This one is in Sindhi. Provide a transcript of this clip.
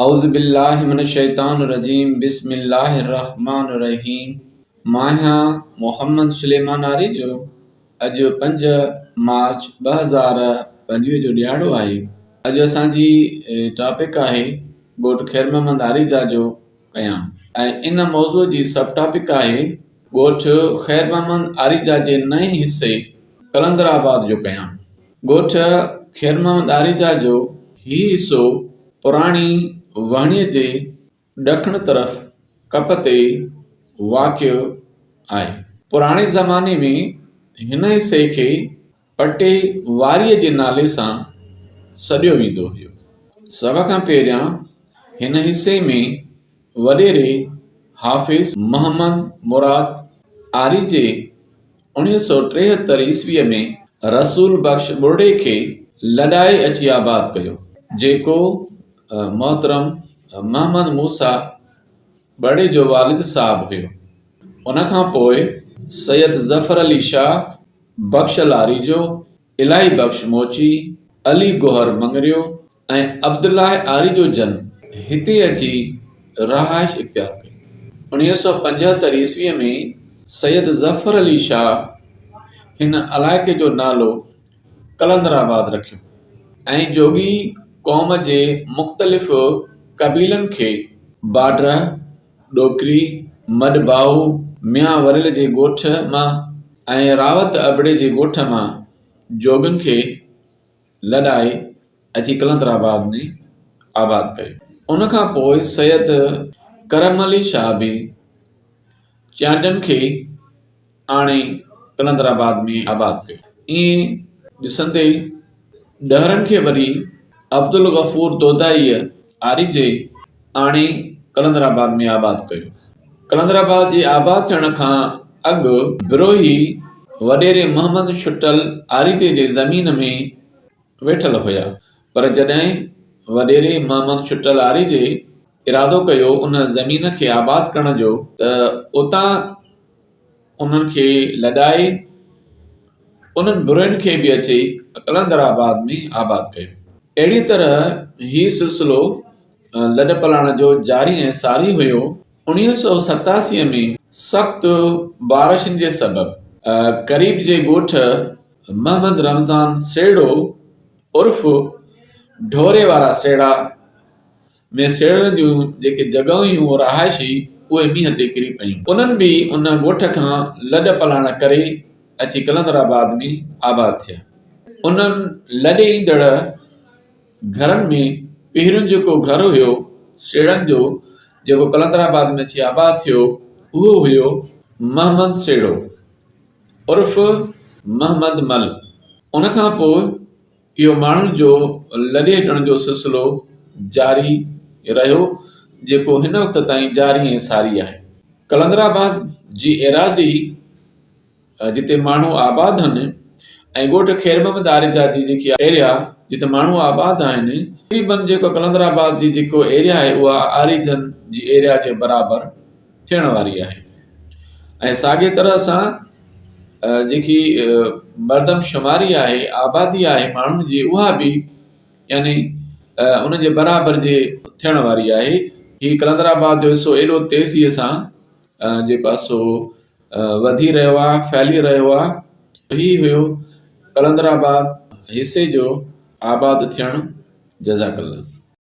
اعوذ بالله من الشيطان الرجيم بسم الله الرحمن الرحيم مان آهيان محمد سليمان آريجو اڄ پنج مارچ 2025 جو ڏهاڙو آهي اڄ اسان جي ٽاپڪ آهي ڳوٺ خير محمد آريجا جو قيام ۽ ان موضوع جي سب ٽاپڪ آهي ڳوٺ خير محمد آريجا جي نئين حصي قلندر آباد جو قيام. ڳوٺ خير محمد آريجا جو هي حصو پراڻي وهڻيء جي ڏکڻ طرف ڪپ تي واقع آهي. پراڻي زماني ۾ هن حصي کي پٽي واريء جي نالي سان سڏيو ويندو هيو. سڀ کان پهريان هن حصي ۾ وڏيري حافظ محمد مراد آريجي 1973 عيسويء ۾ رسول بخش ٻرڙي کي لڏائي اچي آباد ڪيو، جيڪو محترم محمد موسيٰ ٻرڙي جو والد صاحب هيو. ان کان پوء سيد ظفر علي شاهه، بخش لاريجو، الاهي بخش موچي، علي گوهر مڱريو ۽ عبدالله آريجو جن هتي اچي رهائش اختيار ڪئي. 1975 عيسويء ۾ سيد ظفر علي شاهه هن علائقي جو نالو قلندر آباد رکيو ۽ جوڳي قوم جي مختلف قبيلن کي باڊره، ڏوڪري، مڏ باهو، ميان وريل جي ڳوٺ مان ۽ راوت ابڙي جي ڳوٺ مان جوڳين کي لڏائي اچي قلندر آباد ۾ آباد ڪيو. ان کان پوء سيد ڪرم علي شاهه به چانڊين کي آڻي قلندر آباد ۾ آباد ڪيو. ائين ڏسندي ڏهرن کي وري عبدالغفور دودائيء آريجي آڻي قلندر آباد ۾ آباد ڪيو. قلندر آباد جي آباد ٿيڻ کان اڳ بروهي وڏيري محمد شٽل آريجي جي زمين ۾ ويٺل هيا، پر جڏهن وڏيري محمد شٽل آريجي ارادو ڪيو ان زمين کي آباد ڪرڻ جو ته اتان انهن کي لڏائي انهن بروهين کي به اچي قلندر آباد ۾ آباد ڪيو. اهڙيء طرح هي سلسلو لڏ پلاڻ جو جاري ۽ ساري هيو. 1987 ۾ سخت بارشن جي سبب قريب جي ڳوٺ محمد رمضان سيڙهو عرف ڍوري وارا سيڙها ۾ سيڙهن جون جيڪي جڳهيون هيون رهائشي اهي مينهن تي ڪري پيون. انهن به ان ڳوٺ کان لڏ پلاڻ ڪري اچي قلندر آباد ۾ آباد ٿيا. انهن لڏي ايندڙ گهرن ۾ پهريون جيڪو گهر هيو سيڙهن جو جيڪو قلندر آباد ۾ اچي آباد ٿيو اهو هيو محمد سيڙهو عرف محمد مل. ان کان پوء اهو ماڻهن جو لڏي اچڻ جو سلسلو جاري رهيو جيڪو هن وقت تائين جاري ۽ ساري آهي. قلندر آباد جي ايراضي جتي ماڻهو آباد هن ۽ ڳوٺ خير محمد آريجا جي جيڪي ايريا جتي ماڻهو آباد آهن تقريبن جيڪو قلندر آباد جي جيڪو ايريا آهي اها آريجن جي ايريا جي برابر ٿيڻ واري آهي ۽ ساڳي طرح سان جيڪي مردم شماري آهي آبادي آهي ماڻهن جي اها به يعني ان جي برابر جي ٿيڻ واري آهي هي قلندر آباد جو حصو ايڏو تيزيء سان جيڪو آهي سو وڌي رهيو آهي ڦهلي رهيو آهي هي هيو قلندر آباد حصي جو آباد ٿيڻ جزاڪ الله.